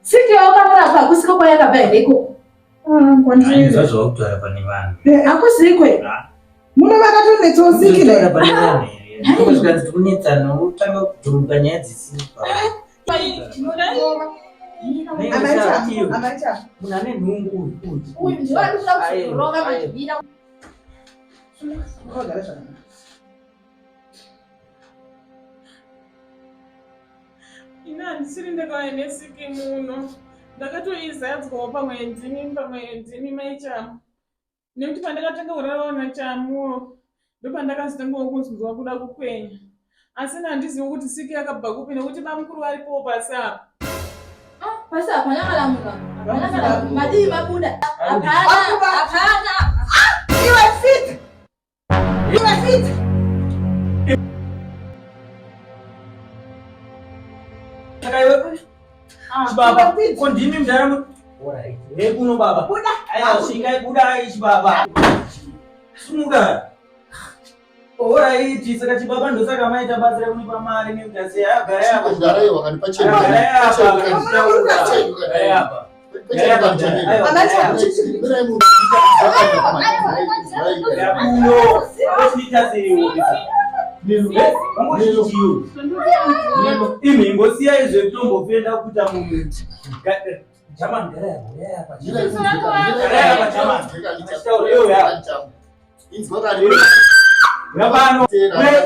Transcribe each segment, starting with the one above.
Siki yawakanorapwa hakusiko kwayakabva here ikoko? Ainzwa zvawakutaura pane vanhu. Hakusikwe. Muno vakatonetsawo siki Kutaura pane vanhu here? Ndiko zvikanzi tikunetsana wotanga kudhumuka nyaya dzisipo. Amaicha. Munhu ane nhungu uyu. Uyu ndiwe ari kuda kuzorova manje. Wakagara zvakanaka. Ini handisiri ndakauya nesiki muno. Ndakatoizadzwawo pamwe ndimi pamwe ndimi mai Chamu. Nekuti pandakatanga kurarawo naChamu ndopandakazotangawo kunzwa kuda kukwenya. Asi ini handizivi kuti siki yakabva kupi nekuti bamukuru varipowo pasi apa. Pasi hapana kana munhu apa. Hapana kana munhu. Madii mabuda. Hapana. Hapana. Iwe fit. Iwe fit. Saka iwe chibaba ko ndimi mudhara Alright. Hey kuno baba. Buda. Aiwa shingai buda chibaba. Sumuka. Alright, saka chibaba ndosaka maita basa rekunipa mari nekuti asi agara apa. Garai wakanipa cheni. Garai apa. Garai apa. Imi ingosiyai zvekutombofenda kuita munhu Jaman garai apa garai apa Yapano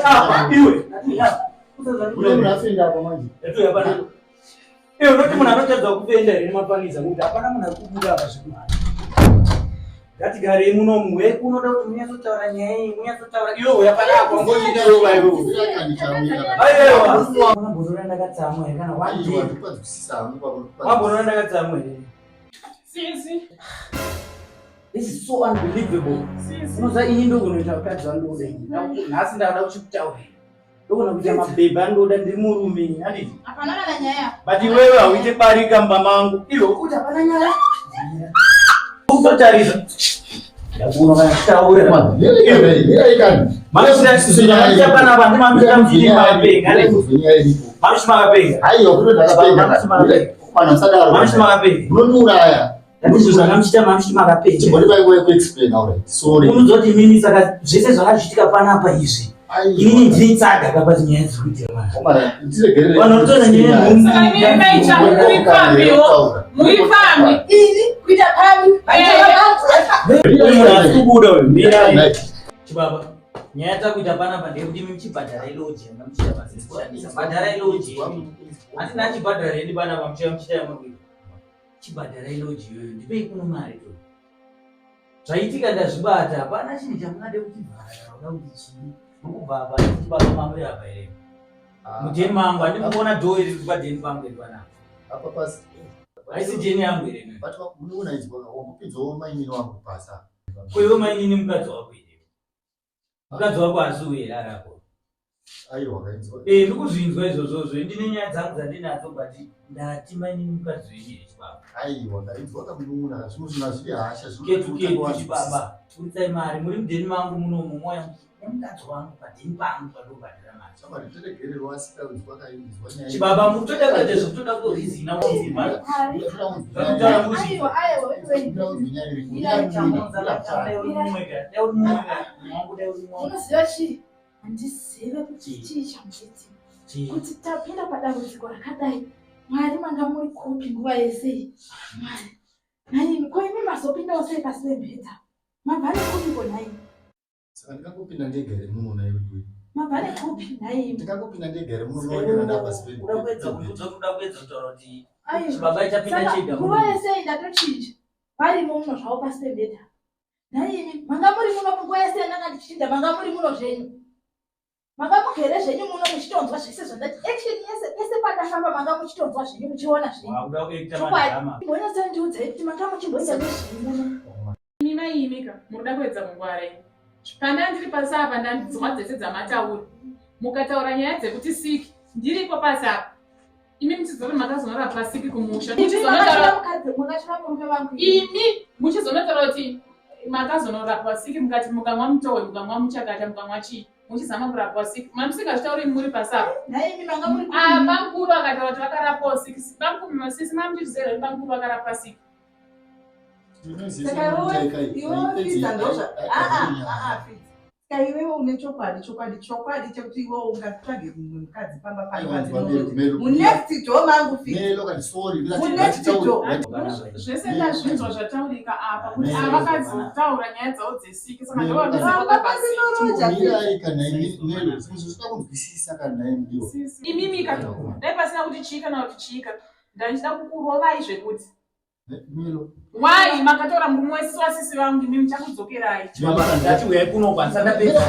apa iwe Iwe unoti munhu anotadza kupenda here nemapanisa kuti hapana munhu ari kubuda apa zvekumhanya. Ngatigarei munomu we unoda kuti munyatsotaura nyaya iyi munyatsotaura iwe uya panapa ngochida iwe iwe. Aiwa. Unambonora ndakatsamwa here kana one day. Wambonora ndakatsamwa here? Sisi. This is so unbelievable. Sisi. Unoziva ini ndokunoita vakadzi vandoda ini. Nhasi ndakada kuchikutaurira. Ndogona kuita mabhebhi andoda ndiri murume ini handiti? Hapana kana nyaya. But iwewe hauite barika mumba mangu. Iwe ukuti hapana nyaya. Utotarisa. Ndakuona kana kutaura. Manosita panapa ndimamira mchini makapenga. Manosita makapenga. Manosita makapenga. Unondiuraya. Ndizvo zvakamuchita mamuchiti makapenga. Chimbondipa nguva yekuexplain alright. Sorry. Unoziva kuti imimi saka zvese zvakazviitika panapa izvi. Inini ndini tsaga kapa nyaya dziri kuitika panapa. Omara, ndiregerere. Vanhu vanotora nyaya yenhumbu. Saka imimi mai Chamu muri pfambiwo. Muri pfambi. Ini kuita pfambi. Uyu munhu asi kubuda uyu. Mirai. Chibaba, nyaya yatakuita panapa ndeyekuti imi muchibhadhara iloji yanga muchiita basa rekushandisa. Bhadhara iloji. Handina chibhadhara ini panapa muchiya muchiita yamuri kuita. Chibhadharai loji iyoyo ndipei kuno mari to. Zvaitika ndazvibata hapana chinhu chamungade kuti vhara kana kuda kuti chii. Mukubva apa chibaba mamuri apa here. Ah. Mudheni mangu handiri kuona dhoo iri padheni pangu iri panapa. Apa pasi. Haisi dheni yangu here. But munoona izvi wambopinzawo mainini wangu pasi apa. Ko iwe mainini mukadzi wako here? Mukadzi wako asi uye here arako? Aiwa kainzwa. Eh ndikuzvinzwa izvozvozvo ndine nyaya dzangu dzandinadzo but ndati mainini mukadzi wenyu here chibaba. Aiwa kainzwa kamunun'una zvimwe zvinhu hazvidi hasha Ketu ketu chibaba. Buritsai mari muri mudheni mangu munomu moya nemukadzi wangu padheni pangu pandobhadhara mari. Shamwari tiregererwa asi kainzwa kainzwa nyaya. Chibaba mukutoda kuita zvekutoda kurizina muzima. Zvakutaura muzima. Aiwa aiwa wewe. Unoziva chii? Handizive kuti chii chamuchiitika. Kuti tapinda padambudziko rakadai. Mwari manga muri kupi nguva yese iyi? Mwari. Nhaimi, ko imi mazopindawo sei pasi pemheta? Mabva nekupiko nhaimi? Saka ndingangopinda ndega here muno nhai weduwe? Mabva nekupi nhaimi? Ndingangopinda ndega here muno noonera ndapasi pe. Uda kuedza kundiudza kuti uda kuedza kutaura kuti Aiwa. chibaba chapinda Saka chega. nguva yese iyi ndatochinja. Varimo muno zvavo pasi pemheta. Nhaimi, manga muri muno munguva yese yandanga ndichinja, manga muri muno zvenyu. Manga mugere zvenyu muno muchitonzwa zvese zvandati action yese pese pandafamba manga muchitonzwa zvenyu muchiona zvenyu. Wakuda kuita Chokwadi. madrama. Mbonyatsandiudzai kuti manga muchimboita nezvei muno. Imi mai imika munoda kuedza kungwara imi. Pandanga ndiri pasi apa ndanzwa dzese dzamataura. Mukataura nyaya dzekuti siki ndiripo pasi apa. Imi muchizoti makazonorapwa siki kumusha. Imi Muchizonotaura makatora mukadzi mukatora murume wangu. imi muchizonotaura kuti makazonorapwa siki mukati mukamwa mutohwe mukamwa muchakata mukamwa chii. Muchizama kurapwa sick. Mamusingazvitauri muri pasi apa. Nhaimi manga muri Ah, bamukuru akataura kuti vakarapwawo sick. Bamukuru sisi mamuchizviziva here kuti bamukuru vakarapwa sick? Saka iwewe iwewe Fidza ndozva ah ah ah Fidza. Saka iwewe une chokwadi chokwadi chokwadi chekuti iwewe ungatsvage mumwe mukadzi pamba pano pandinoti munext door mangu Fidza. Munext door. Zvese ndazvinzwa zvataurika apa kuti ava vakadzotaura nyaya dzavo dzesiki saka Pamba pandinoroja Fidza. Imimi ka dai pasina kuti chii kana kuti chii ka ndaichida kukurovai zvekuti Why makatora murume wese wasisi vangu imi muchakudzokerai. Baba ndati uyai kuno kwanisa ndapedza.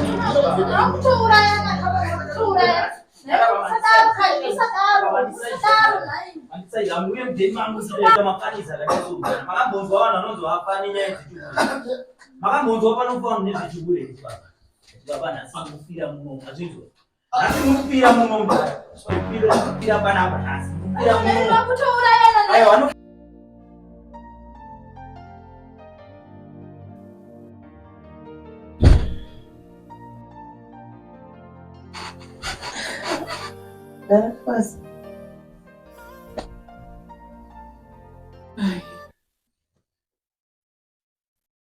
Akutourayana akutourayana. Usadaro kai usadaro usadaro nhai. Andisai amuye mudheni mangu sikuita mafanisa akadai. Makambonzwa vanhu vanonzi vafani nyaya dzechihure. Makambonzwa panofa vanhu nezvechihure baba. Baba nhasi mukufira muno mazvinzwa. Nhasi mukufira muno mudhara. Mukufira panapa nhasi. Mukufira muno. Akutourayana Aiwa ano Gara pasi.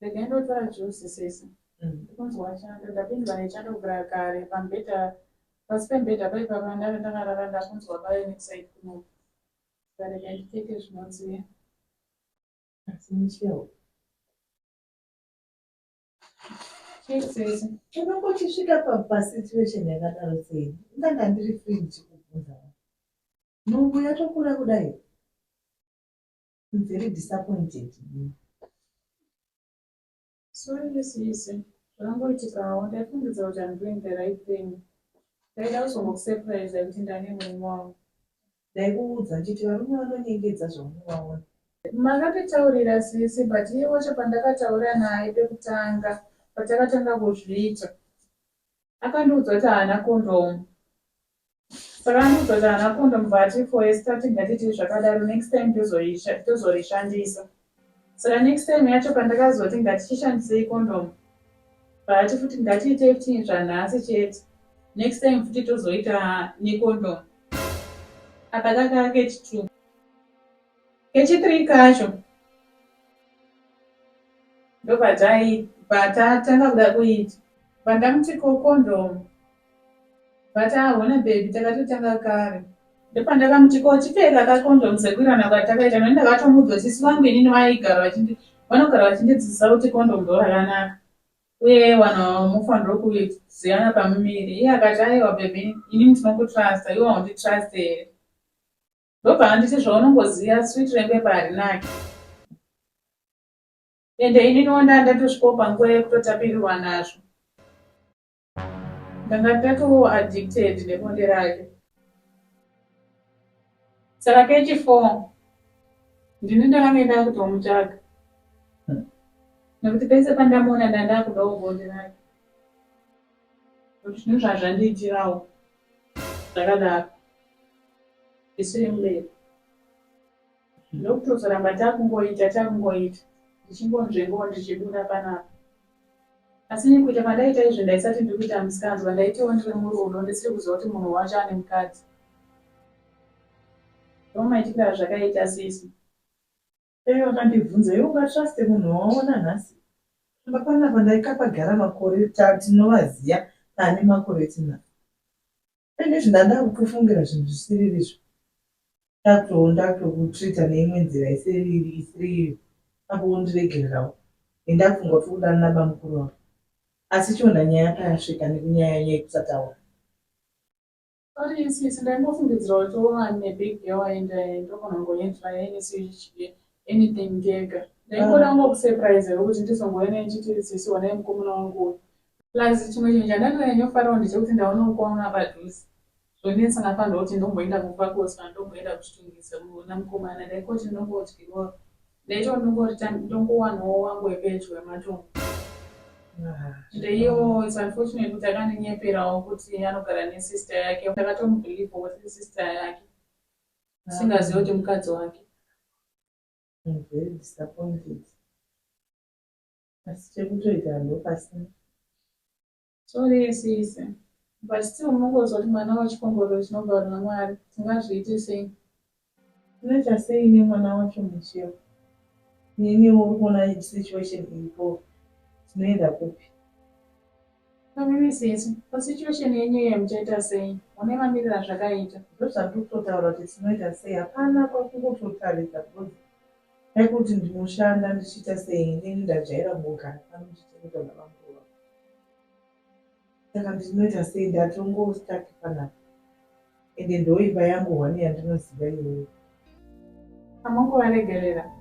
Regai ndotora juice sisi. Ndikunzwa chando ndapindwa nechando kubvira kare pamubhedha pasi pemubhedha paipapa ndave ndakarara ndakunzwa paye nekuside kunoku. Saka regai ndipfeke zvinodziya. Asi Michelle. Chii sisi? Unongochisvika pasituation yakadaro sei? Ndanga ndiri free ndichikubvunza. Nhumbu yatokura kudai. I'm very disappointed. Sorry sisi. Zvakangoitikawo ndaifungidzira kuti I'm doing the right thing. Ndaida kuzongokusurprise kuti ndane murume wangu. Ndaikuudza ndichiti varume vanonyengedza zvaunovaona. Makatitaurira sisi but iye wacho pandakataura naye pekutanga patakatanga kuzviita akandiudza kuti haana kondomu. Saka andiudza kuti haana kondomu but for a start ngatiti zvakadaro next time tozorishandisa. Saka next time yacho pandakazoti ngatichishandisei kondomu paati futi ngatiitei futi zvanhasi chete next time futi tozoita nekondomu. Apa kaka kechi2. Kechi3 kacho ndopatatanga kuda kuita. Pandamuti ko kondomu but ahona baby takatotanga kare. Ndopandakamuti ko chipfeka kakondomu sekuirana kwatakaita nekuti ndakatomuudza kuti sisi vangu inini vaigara vachindi vanogara vachindidzidzisa kuti kondomu ndorakanaka uye vanhu mufanirwa kuziyana pamuviri. Iye akati aiwa baby inini ndinokutrusta iwe haunditruste here. Ndobva anditi zvaunongoziva sweet rembepa harinaki. Ende ininiwo ndandatosvikawo panguva yekutotapirirwa nazvo. Ndanga ndatoo addicted nebonde rake. Saka kechi 4 ndini ndakange ndakutomutsvaga. Nekuti pese pandamuona ndandakudawo bonde rake. Nekuti zvinhu zvazvandiitirawo zvakadaro. Isiri mubereki. Ndokutozoramba takungoita takungoita ndichingonzvengawo ndichibuda panapa. Asi nekuita kwandaita izvi ndaisati ndiri kuita musikanzwa ndaitiwo ndiri murudo ndisiri kuziva kuti munhu wacho ane mukadzi. Ndomaitikira azvakaita sisi. Dai wakandibvunza iwe ungatruste munhu wawaona nhasi? Pamba panapa ndaikapagara makore tinovaziya taane makore tinavo. Pane zvandakukufungira zvinhu zvisiririzvo ndakutokutreater neimwe nzira isiri iyo apo wondiregererawo and ndakufunga kuti urikudanana nabamukuru vako asi chiona nyaya payasvika nekunyaya yekusataura. Sorry sisi ndaingofungidzira kuti oh I'm a big girl and ndogona kungoenjoy anything ndega. Ndaingoda kungokusurprise kuti ndizongouya ndichiti sisi honai mukomana wangu uyu. Plus chimwe chinhu chandanyanyofarawo ndechekuti ndaona mukomana padhuze. Zvonetsa ndafanirwa kuti ndomboenda kuFakos kana ndomboenda kuChitungwiza kunoona mukomana. Ndaingoti ndongodyiwa ndaita ndongoti ndongowanawo wangu wepedyo wematombo. Ende iyewo it's unfortunate kuti akandinyeperawo kuti anogara nesister yake. Ndakatomubelieve kuti isister yake. Singazivi kuti mukadzi wake. I'm very disappointed. Asi chekutoita ndopasina. Sorry sisi. But still unongonzwa kuti mwana wechikomborero chinobva kuna Mwari. Tingazviite sei? Unoita sei nemwana wacho Michelle? Neniwo uri kuona situation iripo tinoenda kupi? Pamimi sisi, pasituation yenyu iye muchaita sei? Une mamiriro azvakaita. Ndozvandiri kutotaura kuti tinoita sei hapana kwakungototarisa because dai kuti ndinoshanda ndichiita sei inini ndajaira kungogara pano ndichichengeta vana vangu. Saka ndinoita sei ndatongo stuck panapa ende ndoimba yangu one yandinoziva iyoyo. Amongovaregerera.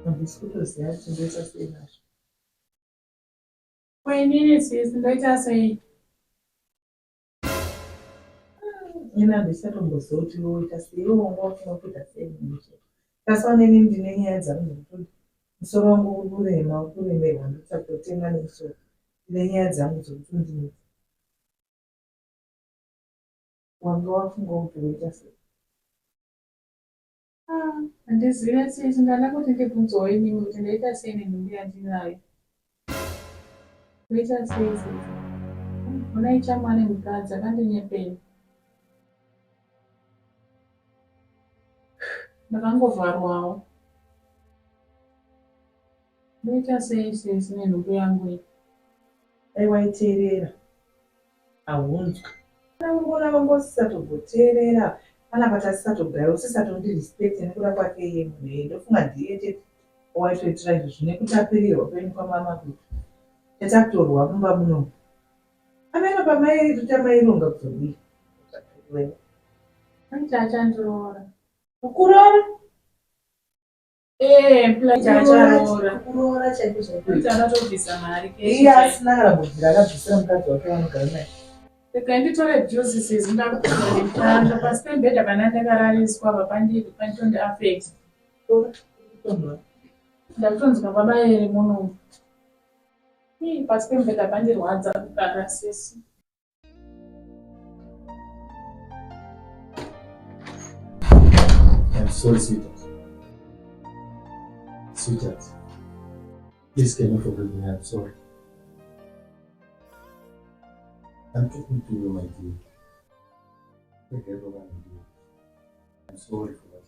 Handisi kutoziva kuti ndoita sei nazvo. Ko inini sisi ndoita sei? Ini handichatomboziva kuti woita sei iwe wanga wafunga kuita sei mushe. Taswa neni ndine nyaya dzangu dzekuti musoro wangu uri kurema uri kuremerwa ndikutotemwa nemusoro. Ndine nyaya dzangu dzekuti ndinetsa. Wanga wafunga kuti woita sei? Ah, handizive sisi ndada kuti ndibvunzewo imimi kuti ndoita sei nenhumbu yandinayo. Ndoita sei sisi? Honai chamwa nemukadzi akandinyepera. Ndakangovharwawo. Ndoita sei sisi nenhumbu yangu iyi? Dai waiteerera haunzwi. Kana wanga usisatogoteerera panapa tasisatogara usisatondirespecte nekuda kwake iye munhu iyeye ndofunga ndiye chete waitoitira izvozvo nekutapirirwa kwenyu kwamama kuita tatakutorwa mumba munomu ameno pamaironga kuzodii Anti achandiroora. Kuroora? Eh, plus acharoora. Kuroora chaiko chaiko. Anti anotobvisa mari keshi. Iye asina kana kubvira akabvisira mukadzi wake vanogara naye. Rega nditore juice sisi ndakupedza nemutanda pasi pemubhedha pana ndakarariswa apa pandiri panditondi affect. Ndakutonzwa baba here muno. Ii pasi pemubhedha pandirwadza kugara sisi. I'm sorry, sweetheart. Sweetheart, please can you forgive me? I'm sorry. I'm talking to you, my dear. I'm sorry for that.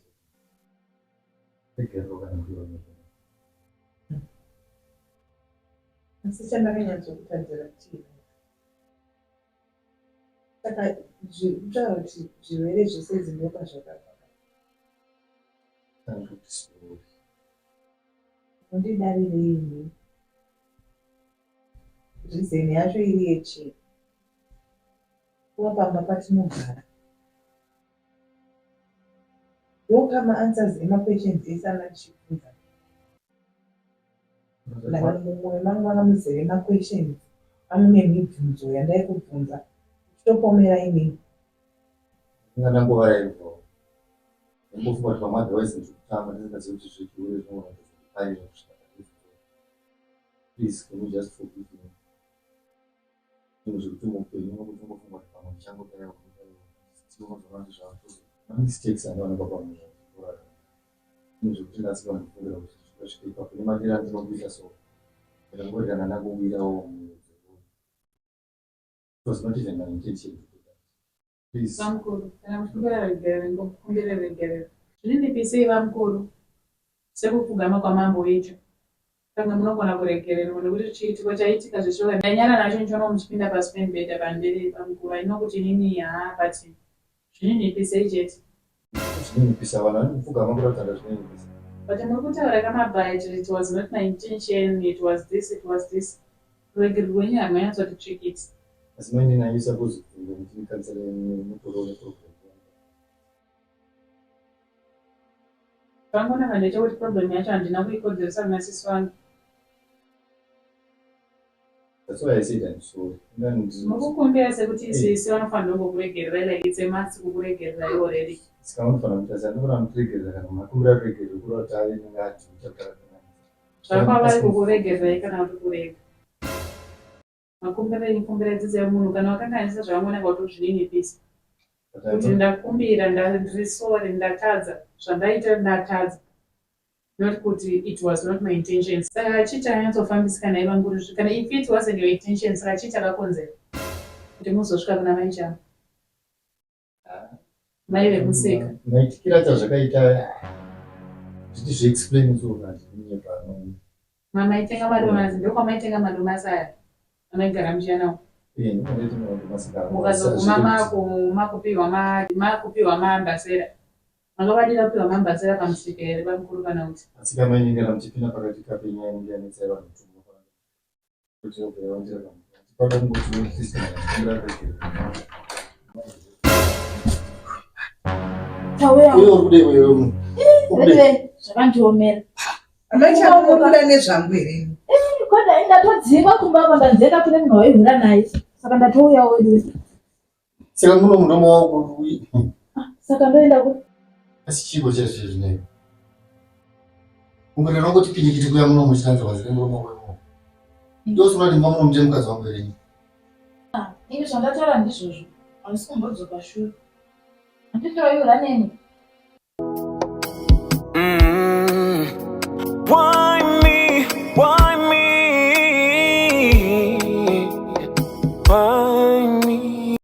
Asi chandakanyatsokutadzira chii? Saka kutaura kuti zvirwere zvese izvi ndokwazvakabva. Undidarirei ini? Reason yacho iri yechii? Kuva pamba patinogara. Ndopa maanswers emaquestions ese anga ndichibvunza. Ndanga mumwoyo mangu manga muzere maquestions amune mibvunzo yandaikubvunza uchitopomera inini. Ndanga ndangovarairwawo. Ndambofunga kuti pamwe otherwise ndiri kutamba ndisingazivi kuti zvechihure zvinogona kutozoparira kusvika pane Please can you just forgive me? Zvinhu zvekuti muupenyu unokutongofunga kuti pamwe ndichangodaiwo ndodaiwo still unozoona kuti zvakutozo mamistakes anowanikwa pamunhu zvakurarama zvinhu zvekuti ndasikandifungira kuti zvikasvika ipapo nemadira andinokuita so ndakangori kana ndakuwirawo muedzo it was not even my intention to do that please Vamukuru, kana muchikumbira regerero, ingokumbira regerero. Zvininipisei vamukuru, sekupfugama kwamambo icho. Pamwe munogona kuregererwa nekuti chiitiko chaitika zveshuwa ndanyara nacho ndichiona muchipinda pasi pemubhedha pamberi pamukuru. I know kuti inini haa but zvininipisei chete. Zvininipisa vanhu vane kupfugama kuratidza ndazvininipisa. But muri kutaura kamabite it was not my intention it was this it was this. Ruregerero rwenyu harunonyatsoti tsvikiti. Asi mainini are you supposed to kunge muchindikansela mutoro weprogram yangu? Zvangonaka ndechekuti problem yacho handina kuikodzeresa kuna sisi vangu. That's why I said I'm sorry. Mukukumbira sekuti sisi vanofanira kungokuregererai like it's a must kukuregererai already. Saka vanofanira kuita sei? Anofanira kutiregerera kana munhu akumbira ruregerero kureva kuti ave anenge adzvita kutaura Zvakwavari kukuregererai kana kuti kurega. Makumbira enyu kumbira dzidzo yemunhu kana wakanganisa zvavangonanga kuti uzvininipise. Kuti ndakumbira ndiri sorry ndatadza zvandaita ndatadza. Not kuti it was not my intention. Saka chii chakanyatsofambisika nhai bamkuru? Kana if it wasn't your intention, saka chii chakakonzera kuti muzosvika kuna mai Chamu? Mai vekuseka. Maitikira chazvakaita zviti zviexplain so handinyepa. Mamaitenga madomasi ndokwamaitenga madomasi aya amaigara muchiya nawo. Eh, ndokwamaitenga madomasi kana. Mukazoguma makupiwa makupiwa maambasera. Makavadira kupiwa maambasera pamusika here bamukuru kana kuti? Asi kana inenge kana muchipinda pakati kapenyaya inenge yanetsa vanhu kuti tinogara vanjira pano. Kungoti at least kana Tauya. Uye uri kudei wewe munhu? Uri kudei? Wewe zvakandiomera. Amai Chamu muri kuda nezvangu here? Kodai ndatodzingwa kumba ko ndanzenda kune munhu waihura naye. Saka ndatouyawo wedu. Saka muno muromo wako Saka ndoenda ku asi chiiko chaizvo izvi nei? Kungoti unongoti pinikiti kuya muno muchitanza panze nemuromo wako imomo. Ndosina kuti mumba muno mune mukadzi wangu here? Ini zvandataura ndizvozvo. Handisi kumbodzoka shure. Handiti waihura neni.